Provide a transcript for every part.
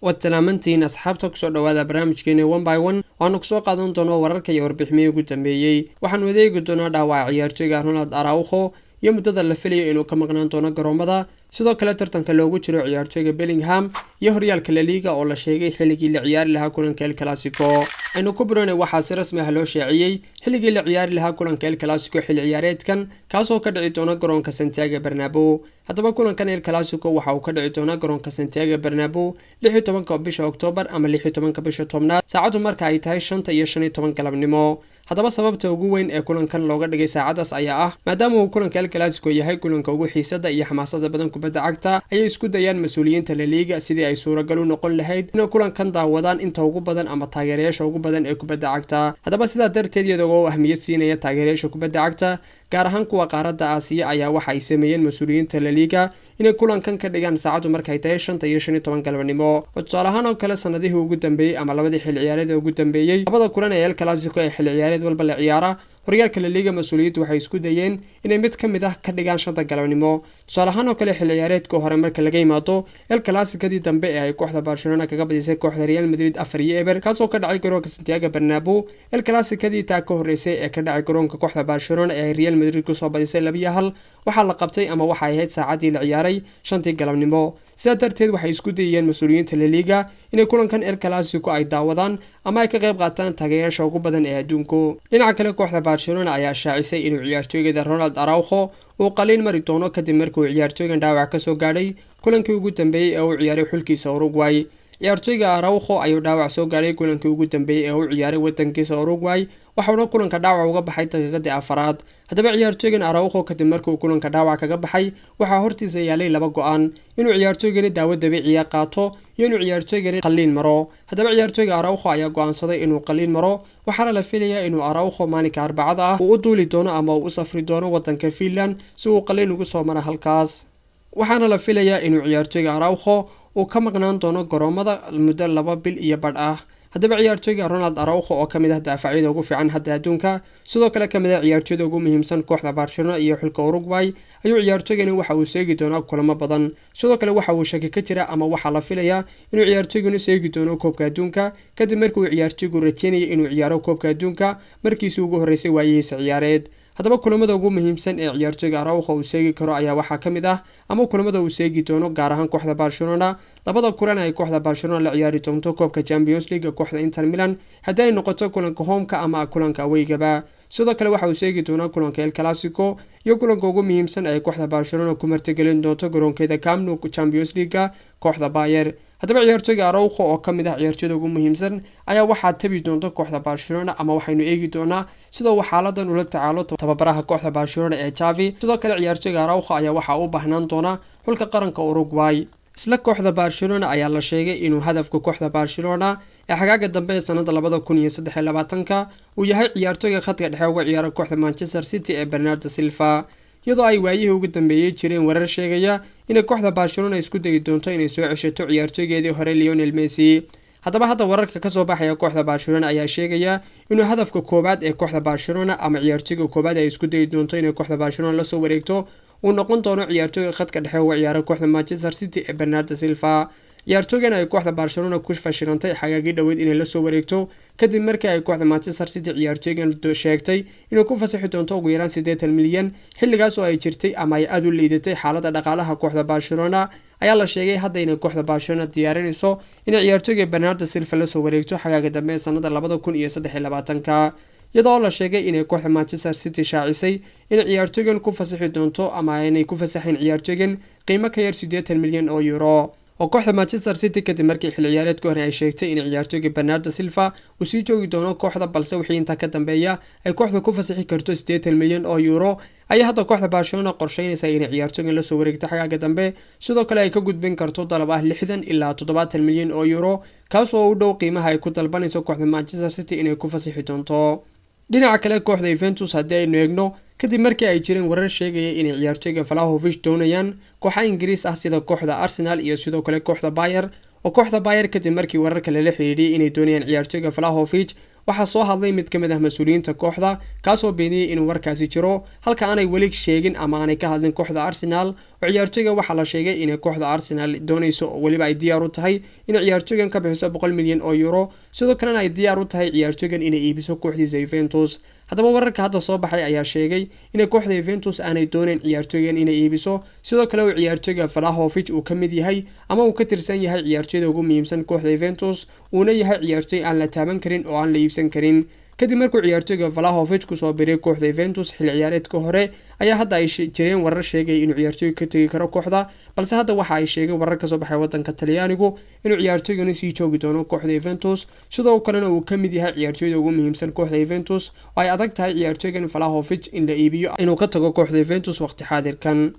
Waad salaamantihiin asxaabta, kusoo dhawaada barnaamijkeena One by One. Waanu kusoo qaadan doono wararka iyo warbiximihii ugu dambeeyey. Waxaanu adeegi doonaa dhaawaca ciyaartooyga Ronald Araujo iyo muddada la filayo inuu ka maqnaan doono garoomada, sidoo kale tartanka loogu jiro ciyaartooyga Bellingham iyo horyaalka La Liga oo la sheegay xilligii la ciyaari lahaa kulanka El Clasico. Aynu ku biroonay, waxaa si rasmi ah loo shaaciyey xilligii la ciyaari lahaa kulanka El Clasico xilli ciyaareedkan, kaasoo ka dhici doona garoonka Santiago Bernabeu. Haddaba kulankan El Clasico waxa uu ka dhici doonaa garoonka Santiago Bernabeu 16-ka bisha Oktoobar ama 16-ka bisha 10aad, saacaddu marka ay tahay 5:15 galabnimo. Haddaba sababta ugu weyn ee kulankan looga dhigay saacadaas ayaa ah maadaama uu kulanka El Clasico yahay kulanka ugu xiisada iyo xamaasada badan kubadda cagta, ayay isku dayaan mas-uuliyiinta La Liga sidii ay suuragal u noqon lahayd inay kulankan daawadaan inta ugu badan ama taageerayaasha ugu badan ee kubadda cagta. Haddaba sidaa darteed, iyadoo u ahmiyad siinaya taageerayaasha kubadda cagta, gaar ahaan kuwa qaaradda Aasiya, ayaa waxa ay sameeyeen mas-uuliyiinta La Liga inay kulankan ka dhigaan saacaddu markay tahay 5:15 galabnimo. Oo tusaale ahaan oo kale, sanadihii ugu dambeeyey ama labadii xil ciyaareed ee ugu dambeeyey, labada kulan ee El Clasico ee xil ciyaareed walba la ciyaara horyaalka La Liga, mas-uuliyiintu waxay isku dayeen inay mid ka mid ah ka dhigaan 5ta galabnimo. Tusaale ahaan oo kale, xil ciyaareedka hore marka laga yimaado El Clasicadii dambe ee ay kooxda Barcelona kaga badisay kooxda Real Madrid 4-0, kaasoo ka dhacay garoonka Santiago Bernabeu, El Clasicadii taa ka horreysay ee ka dhacay garoonka kooxda Barcelona ee ay Real Madrid kusoo badisay 2-1, waxaa la qabtay ama waxay ahayd saacaddii la ciyaaray 5tii galabnimo. Sidaa darteed waxay isku dayayeen mas-uuliyiinta La Liga inay kulankan El Clasico ay daawadaan ama ay ka qayb qaataan taageerayaasha ugu badan ee adduunku. Dhinaca kale, kooxda Barcelona ayaa shaacisay inuu ciyaartooygeeda Ronald Araujo uu qaliin mari doono, kadib markii uu ciyaartooygan dhaawac kasoo gaadhay kulankii ugu dambeeyey ee uu ciyaaray xulkiisa Uruguay. Ciyaartooyga Araujo ayuu dhaawac soo gaadhay kulankii ugu dambeeyey ee uu ciyaaray wadankiisa Uruguay, waxauna kulanka dhaawac uga baxay daqiiqadii 4aad. Haddaba ciyaartooygan Araujo, kadib markii uu kulanka dhaawac kaga baxay, waxaa hortiisa yaalay laba go-aan: inuu ciyaartooygani daawo dabiiciya qaato iyo inuu ciyaartooygani qaliin maro. Haddaba ciyaartooyga Araujo ayaa go-aansaday inuu qaliin maro, waxaana la filayaa inuu Araujo maalinka Arbacada ah uu u duuli doono ama uu u safri doono wadanka Finland si uu qaliin ugu soo maro halkaas. Waxaana la filayaa inuu ciyaartooyga Araujo uu ka maqnaan doono garoomada muddo 2 bil iyo badh ah. Haddaba ciyaartooyga Ronald Araujo oo kamid ah daafacyada ugu fiican hadda adduunka, sidoo kale kamid ah ciyaartooyda ugu muhiimsan kooxda Barcelona iyo xulka Uruguay, ayuu ciyaartooygani waxa uu seegi doonaa kulamo badan. Sidoo kale waxa uu shaki ka jira ama waxaa la filayaa inuu ciyaartooygani seegi doono koobka adduunka, kadib markii uu ciyaartooygu rajeynayay inuu ciyaaro koobka adduunka markiisii ugu horreysay waayihiisa ciyaareed. Haddaba kulamada ugu muhiimsan ee ciyaartooyga Araujo uu seegi karo ayaa waxaa ka mid ah, ama kulamada uu seegi doono, gaar ahaan kooxda Barcelona, labada kulan ay kooxda Barcelona la ciyaari doonto koobka Champions League kooxda Inter Milan, haddii ay noqoto kulanka homeka ama kulanka awaygaba. Sidoo kale waxa uu seegi doonaa kulanka El Clasico iyo kulanka ugu muhiimsan ay kooxda Barcelona ku martigelin doonto garoonkeeda Camp Nou Champions League kooxda Bayer. Haddaba ciyaartooyga Araujo oo ka mid ah ciyaartooyda ugu muhiimsan ayaa waxaa tabi doonta kooxda Barcelona, ama waxaynu eegi doonaa sida uu xaaladan ula tacaalo tababaraha kooxda Barcelona ee Xavi. Sidoo kale ciyaartooyga Araujo ayaa waxaa u baahnaan doonaa xulka qaranka Uruguay. Isla kooxda Barcelona ayaa la sheegay inuu hadafka kooxda Barcelona ee xagaaga dambe ee sanada 2023-ka uu yahay ciyaartooyga khadka dhexe uga ciyaara kooxda Manchester City ee Bernardo Silva, iyadoo ay waayihii ugu dambeeyey jireen warar sheegaya inay kooxda Barcelona isku dayi doonto inay soo ceshato ciyaartooygeedii hore Lionel Messi. Haddaba hadda wararka kasoo baxaya kooxda Barcelona ayaa sheegaya inuu hadafka koowaad ee kooxda Barcelona ama ciyaartooyga koowaad ay isku dayi doonto inay kooxda Barcelona lasoo wareegto uu noqon doono ciyaartooyga khadka dhexe uga ciyaara kooxda Manchester City ee Bernardo Silva. Ciyaartooygan ay kooxda Barcelona ku fashilantay xagaagii dhoweyd inay lasoo wareegto, kadib markii ay kooxda Manchester City ciyaartooygan sheegtay inay ku fasaxi doonto ugu yaraan 80 milyan, xilligaas oo ay jirtay ama ay aada u liidatay xaaladda dhaqaalaha kooxda Barcelona, ayaa la sheegay hadda inay kooxda Barcelona diyaarinayso inay ciyaartooyga Bernardo Silva lasoo wareegto xagaaga dambe ee sanada 2023-ka, iyadoo la sheegay inay kooxda Manchester City shaacisay inay ciyaartooygan ku fasaxi doonto ama inay ku fasaxeen ciyaartooygan qiimo ka yar 80 milyan oo euro oo kooxda Manchester City, kadib markii xil ciyaareedka hore ay sheegtay in ciyaartooyga Bernardo Silva uu sii joogi doono kooxda, balse wixii intaa ka dambeeya ay kooxda ku fasaxi karto 80 milyan oo euro, ayaa hadda kooxda Barcelona qorsheynaysa inay ciyaartooygan lasoo wareegto xagaaga dambe. Sidoo kale ay ka gudbin karto dalab ah 60 ilaa 70 milyan oo euro, kaas oo u dhow qiimaha ay ku dalbanayso kooxda Manchester City inay ku fasixi doonto. Dhinaca kale, kooxda Juventus haddii aynu eegno, kadib markii ay jireen warar sheegaya inay ciyaartooyga Vlahovic doonayaan kooxa Ingiriis ah sida kooxda Arsenal iyo sidoo kale kooxda Bayer, oo kooxda Bayer kadib markii wararka lala xiriiriyay inay doonayaan ciyaartooyga Vlahovic, waxaa soo hadlay mid ka mid ah mas-uuliyiinta kooxda, kaasoo beeniyey inuu warkaasi jiro, halka aanay weli sheegin ama aanay ka hadlin kooxda Arsenal. Oo ciyaartooyga waxaa la sheegay inay kooxda Arsenal dooneyso, oo weliba ay diyaar u tahay inay ciyaartooygan ka bixiso 100 milyan oo euro, sidoo kalena ay diyaar u tahay ciyaartooygan inay iibiso kooxdiisa Juventus. Haddaba wararka hadda soo baxay ayaa sheegay inay kooxda Juventus aanay dooneyn ciyaartooygan inay iibiso, sidoo kale uu ciyaartooyga Vlahovic uu ka mid yahay ama uu ka tirsan yahay ciyaartooyda ugu muhiimsan kooxda Juventus, uuna yahay ciyaartooy aan la taaban karin oo aan la iibsan karin. Kadib markuu ciyaartooyga Vlahovic kusoo biray kooxda Juventus xilli ciyaareedka hore, ayaa hadda ay jireen warar sheegaya inuu ciyaartooyga ka tegi karo kooxda, balse hadda waxa ay sheegeen warar kasoo baxay wadanka Talyaanigu inuu ciyaartooygani sii joogi doono kooxda Juventus, sidoo kalena uu ka mid yahay ciyaartooyda ugu muhiimsan kooxda Juventus, oo ay adag tahay ciyaartooygan Vlahovic in la iibiyo, inuu ka tago kooxda Juventus waqti xaadirkan.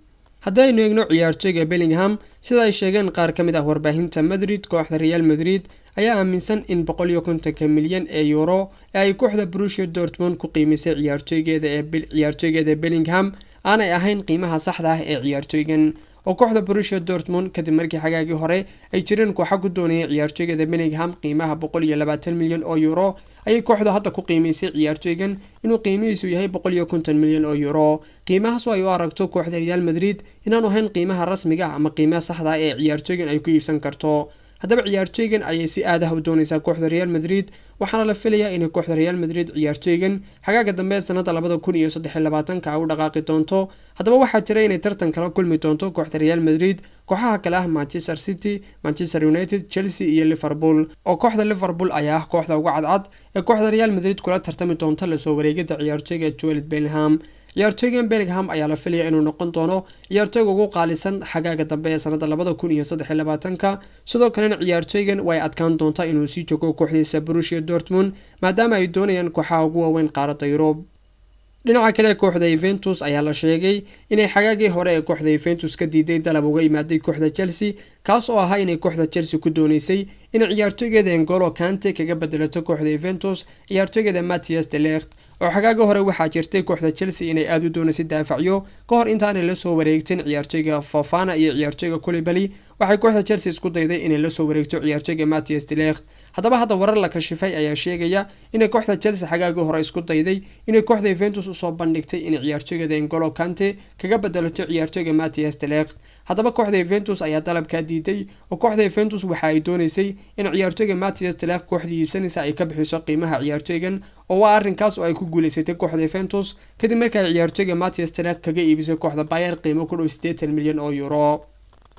Haddii aynu eegno ciyaartooyga Bellingham, sida ay sheegeen qaar ka mid ah warbaahinta Madrid, kooxda Real Madrid ayaa aaminsan in 150-ka milyan ee euro ee ay kooxda Borussia Dortmund ku qiimisay ciyaartooygeeda Bellingham aanay ahayn qiimaha saxda ah ee ciyaartooygan. Oo kooxda Borussia Dortmund, kadib markii xagaagii hore ay jireen kooxa ku doonayay ciyaartooygeeda Bellingham qiimaha 120 milyan oo euro, ayay kooxdu hadda ku qiimeysay ciyaartooygan inuu qiimihiisu yahay 150 milyan oo euro, qiimahaas oo ay u aragto kooxda Real Madrid inaanu ahayn qiimaha rasmiga ah ama qiimaha saxda ah ee ciyaartooygan ay ku iibsan karto. Haddaba ciyaartooygan ayay si aad ah u dooneysaa kooxda Real Madrid, waxaana la filayaa inay kooxda Real Madrid ciyaartooygan xagaaga dambe sanada 2023-ka ay u dhaqaaqi doonto. Haddaba waxaa jira inay tartan kala kulmi doonto kooxda Real Madrid kooxaha kale ah Manchester City, Manchester United, Chelsea iyo Liverpool, oo kooxda Liverpool ayaa ah kooxda ugu cadcad ee kooxda Real Madrid kula tartami doonta lasoo wareegida ciyaartooyga Jude Bellingham. Ciyaartooygan Bellingham ayaa la filaya inuu noqon doono ciyaartooyga ugu qaalisan xagaaga dambe ee sanada 2023-ka. Sidoo kalena ciyaartooygan way adkaan doontaa inuu sii joogo kooxdiisa Borussia Dortmund, maadaama ay doonayaan kooxaha ugu waaweyn qaaradda Yurub. Dhinaca kale, kooxda Juventus ayaa la sheegay inay xagaagii hore ee kooxda Juventus ka diiday dalab uga imaaday kooxda Chelsea, kaas oo ahaa inay kooxda Chelsea ku dooneysay inay ciyaartooygeeda N'Golo Kante kaga bedelato kooxda Juventus ciyaartooygeeda Matthijs de Ligt. Oo xagaaga hore waxaa jirtay kooxda Chelsea inay aada u dooneysay daafacyo ka hor intaanay lasoo wareegtin ciyaartooyga Fofana iyo ciyaartooyga Koulibaly. Waxay kooxda Chelsea isku dayday inay lasoo wareegto ciyaartooyga Matthijs de Ligt. Haddaba hadda warar la kashifay ayaa sheegaya inay kooxda Chelsea xagaagii hore isku dayday inay kooxda Juventus usoo bandhigtay inay ciyaartooygeeda N'Golo Kante kaga bedelato ciyaartooyga Matthijs de Ligt. Haddaba kooxda Juventus ayaa dalabkaa diiday, oo kooxda Juventus waxa ay dooneysay in ciyaartooyga Matthijs de Ligt kooxdii iibsanaysa ay ka bixiso qiimaha ciyaartooygan, oo waa arrinkaas oo ay ku guuleysatay kooxda Juventus kadib markii ay ciyaartooyga Matthijs de Ligt kaga iibisay kooxda Bayer qiimo ku dhow 80 milyan oo euro.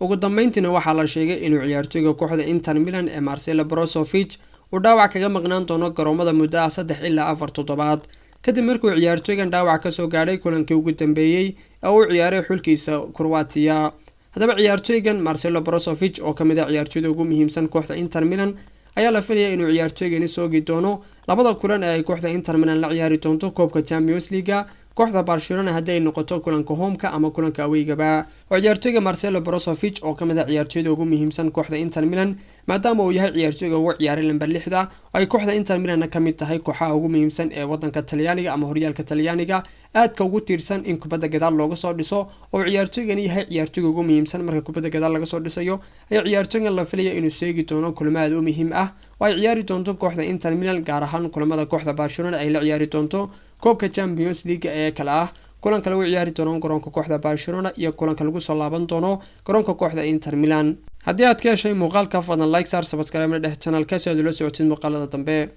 Ugu dambeyntiina waxaa la sheegay inuu ciyaartooyga kooxda Inter Milan ee Marcelo Brozovic uu dhaawac kaga maqnaan doono garoomada muddo ah 3 ilaa 4 toddobaad, kadib markuu ciyaartooygan dhaawac kasoo gaadhay kulankii ugu dambeeyey ee uu ciyaaray xulkiisa Kurwatiya. Haddaba ciyaartooygan Marcelo Brozovic, oo kamid ah ciyaartooyda ugu muhiimsan kooxda Inter Milan, ayaa la filaya inuu ciyaartooygani soogi doono labada kulan ee ay kooxda Inter Milan la ciyaari doonto koobka Champions League-ga kooxda Barcelona, haddii ay noqoto kulanka home-ka ama kulanka away-gaba. Oo ciyaartooyga Marcelo Brozovic, oo kamid ah ciyaartooyda ugu muhiimsan kooxda Inter Milan, maadaama uu yahay ciyaartooyga ugu ciyaaray lamber 6-da, oo ay kooxda Inter Milanna kamid tahay kooxaha ugu muhiimsan ee wadanka Talyaaniga ama horyaalka Talyaaniga aadka ugu tiirsan in kubadda gadaal looga soo dhiso, oo ciyaartooygani yahay ciyaartooyga ugu muhiimsan marka kubadda gadaal laga soo dhisayo, ayaa ciyaartooygan la filaya inuu seegi doono kulamo aad u muhiim ah oo ay ciyaari doonto kooxda Inter Milan, gaar ahaan kulamada kooxda Barcelona ay la ciyaari doonto koobka Champions League ee kale ah kulanka lagu ciyaari doono garoonka kooxda Barcelona iyo kulanka lagu soo laaban doono garoonka kooxda Inter Milan. Haddii aad ka heshay muuqaalka, fadlan like saar, subscribe dheh channel-ka si aad ula socotid muuqaalada dambe.